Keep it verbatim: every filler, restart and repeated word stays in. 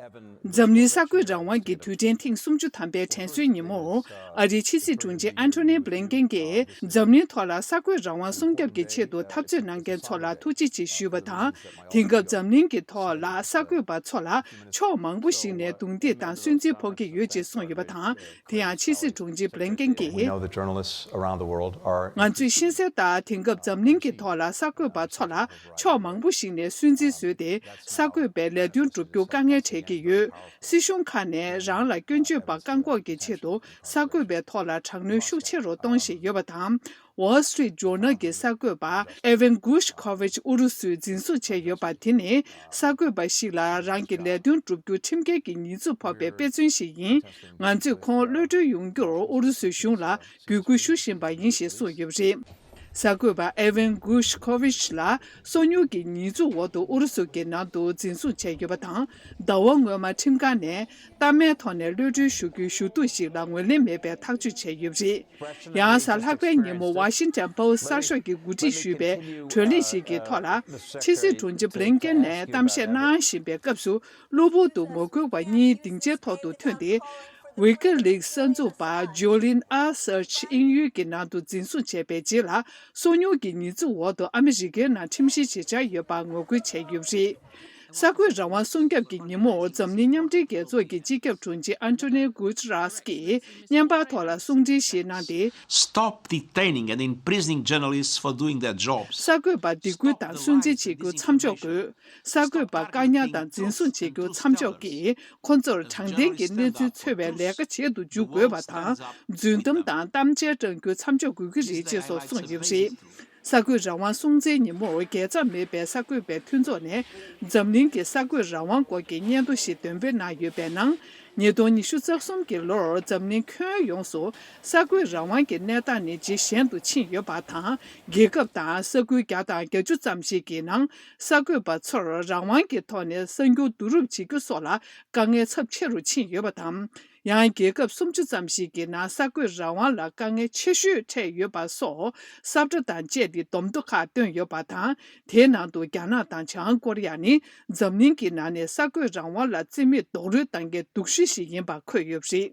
འཛམ་གླིང་གསར་འགོད་རང་དབང་གི་དུས་དྲན་ཐེངས་སུམ་ཅུ་ཐམ་པའི་དྲན་གསོའི་ཉིན་མོར། ཨ་རིའི་ཕྱི་སྲིད་དྲུང་ཆེ་ཨན་ཐོ་ནི་བྷི་ལིན་ཀེན་གྱིས་འཛམ་གླིང་ཐོག་ལ་གསར་འགོད་རང་དབང་སྲུང་སྐྱོབ་ཀྱི་ཆེད་དུ་འཐབ་རྩོད་གནང་མཁན་ཚོ་ལ་ཐུགས་རྗེ་ཆེ་ཞུས་པ་དང་། དེང་སྐབས་འཛམ་གླིང་གི་ཐོག་ལ་གསར་འགོད་པ་ཚོ་ལ་ཕྱོགས་མང་པོ་ཞིག་ནས་རྡུང་རྡེག་དང་སུན་གཙེར་ཕོག་གི་ཡོད་ཅེས་གསུངས་ཡོད་པ་དང་། དེ་ཡང་ཕྱི་སྲིད་དྲུང་ཆེ་བྷི་ལིན་ཀེན་གྱིས། We know that journalists around the world are ང་ཚོས་ཤེས་གསལ་ལྟར། དེང་སྐབས་འཛམ་གླིང་གི་ཐོག་ལ་གསར་འགོད་པ་ཚོ་ལ་ཕྱོགས་མང་པོ་ཞིག་ནས་སུན་གཙེར་བཟོས་ཏེ། གསར་འགོད་པའི་ལས་དོན་བསྒྲུབ་རྒྱུ་དཀའ་ངལ་འཕྲད་ཀྱི་ཡོད། སྲིད་གཞུང་ཁག་ནས་རང་ལ་སྐྱོན་བརྗོད་པ་བཀག་འགོག་གི་ཆེད་དུ་གསར་འགོད་པའི་ཐོག་ལ་དྲག་གནོན་ཤུགས་ཆེ་རུ་གཏོང་བཞིན་ཡོད་པ་དང་། Wall Street Journal གྱི་གསར་འགོད་པ་Evan Gershkovich ཨུ་རུ་སུས་འཛིན་བཟུང་བྱས་ཡོད་པ་དེ་ནི། གསར་འགོད་པ་ཞིག་ལ་རང་གི་ལས་དོན་བསྒྲུབ་རྒྱུ་ཁྲིམས་འགལ་གྱི་ཉེས་འཛུགས་ཕོག་པའི་དཔེ་མཚོན་ཞིག་ཡིན། ང་ཚོས་ཁོང་གློད་གྲོལ་ཡོང་རྒྱུར་ཨུ་རུ་སུའི་གཞུང་ལ་གུས་བཀུར་ཞུ་བཞིན་པ་ཡིན་ཞེས་གསུངས་ཡོད་པ་རེད། གསར་འགོད་པ་Evan Gershkovich ལ་སོ་ཉུལ་གྱི་ཉེས་འཛུགས་འོག་ཏུ་ཨུ་རུ་སུ་གྱི་ནང་དུ་འཛིན་བཟུང་བྱས་ཡོད་པ་དང་། ཟླ་བ་སྔོན་མ་ཁྲིམས་ཁང་ནས་གཏའ་མའི་ཐོག་ནས་གློད་གྲོལ་ཞུ་རྒྱུའི་ཞུ་གཏུག་ཞིག་ལ་ངོས་ལེན་མེད་པའི་ཐག་གཅོད་བྱས་ཡོད་པ་རེད། ཡང་གཟའ་ལྷག་པའི་ཉིན་མོ་Washington Post གསར་ཤོག་གིས་གོ་སྒྲིག་ཞུས་པའི་གྲོས་གླེང་ཞིག་གི་ཐོག་ལ། ཕྱི་སྲིད་དྲུང་ཆེ་བྷི་ལིན་ཀེན་ནས་གཏམ་བཤད་གནང་བཞིན་པའི་སྐབས་སུ། གློ་བུར་དུ་ངོ་རྒོལ་བ་གཉིས་སྡིངས་ཆའི་ཐོག་ཏུ་ཐོན་ཏེ། WikiLeaks གསར་འཛུགས་པ་Julian Assange དབྱིན་ཡུལ་གྱི་ནང་དུ་འཛིན་བཟུང་བྱས་པའི་རྗེས་ལ། སོ་ཉུལ་གྱི་ཉེས་འཛུགས་འོག་ཏུ་ཨ་མི་རི་ཀའི་ནང་ཁྲིམས་བཤེར་བྱེད་འཆར་ཡོད་པར་ངོ་རྒོལ་བྱས་ཡོད་པ་རེད། གསར་འགོད་རང་དབང་སྲུང་སྐྱོབ་ཀྱི་ཉིན་མོར་འཛམ་གླིང་མཉམ་འབྲེལ་རྒྱལ་ཚོགས་ཀྱི་སྤྱི་ཁྱབ་དྲུང་ཆེ་Antonio Guterres གྱིས་བརྙན་པར་ཐོག་ལ་གསུང་འཕྲིན་ཞིག་གནང་སྟེ། Stop detaining and imprisoning journalists for doing their jobs. གསར་འགོད་པར་སྡིགས་སྐུལ་དང་སུན་གཙེར་བྱེད་རྒྱུ་མཚམས་འཇོག་དགོས། གསར་འགོད་པ་བཀག་ཉར་དང་འཛིན་བཟུང་བྱེད་རྒྱུ་མཚམས་འཇོག་གིས། ཁོ་ཚོར་དྲང་བདེན་གྱི་གནས་ཚུལ་འཚོལ་བའི་ལས་ཀ་བྱེད་དུ་འཇུག་དགོས་པ་དང་། རྫུན་གཏམ་དང་གཏམ་འཆལ་བཀྲམ་རྒྱུ་མཚམས་འཇོག་དགོས་ཀྱི་རེད་ཅེས་སོགས་གསུངས་ཡོད་པ་རེད། གསར་འགོད་རང་དབང་སྲུང་བརྩིའི་ཉིན་མོར་རྒྱལ་མཚམས་མེད་པའི་གསར་འགོད་པའི་མཐུན་ཚོགས་ནས་འཛམ་གླིང་གི་གསར་འགོད་རང་དབང་སྐོར་གྱི་སྙན་ཐོ་ཞིག་འདོན་སྤེལ་གནང་ཡོད་པའི་ནང་། ཉིས་སྟོང་ཉི་ཤུ་རྩ་གསུམ་གྱི་ལོར་འཛམ་གླིང་ཁྱོན་ཡོངས་སུ་གསར་འགོད་རང་དབང་གི་གནས་སྟངས་ནི་ཇེ་ཞན་དུ་ཕྱིན་ཡོད་པ་དང་། རྒྱལ་ཁབ་དང་ས་ཁུལ་བརྒྱ་དང་བརྒྱད་ཅུ་ཙམ་ཞིག་གི་ནང་། གསར་འགོད་པ་ཚོར་རང་དབང་གི་ཐོག་ནས་གསར་འགྱུར་བསྡུ་རུབ་བྱེད་རྒྱུ་སོགས་ལ་དཀའ་ངལ་ཚབས་ཆེ་རུ་ཕྱིན་ཡོད་པ་དང་། ཡང་རྒྱལ་ཁབ་སུམ་ཅུ་ཙམ་ཞིག་གི་ནང་གསར་འགོད་རང་དབང་ལ་དཀའ་ངལ་ཆེ་ཤོས་འཕྲད་ཡོད་པ་སོགས། ས་བཀྲ་དང་བཅས་ཏེ་བསྡོམས་ཐོ་ཁག་བཏོན་ཡོད་པ་དང་། དེའི་ནང་དུ་རྒྱ་ནག་དང་བྱང་ཀོ་རི་ཡ་ནི་འཛམ་གླིང་གི་ནང་ནས་གསར་འགོད་རང་དབང་ལ་རྩིས་མེད་རྡོག་རོལ་བཏང་མཁན་སྡུག་ཤོས་ཤིག་ཡིན་པ་འཁོད་ཡོད་པ་རེད།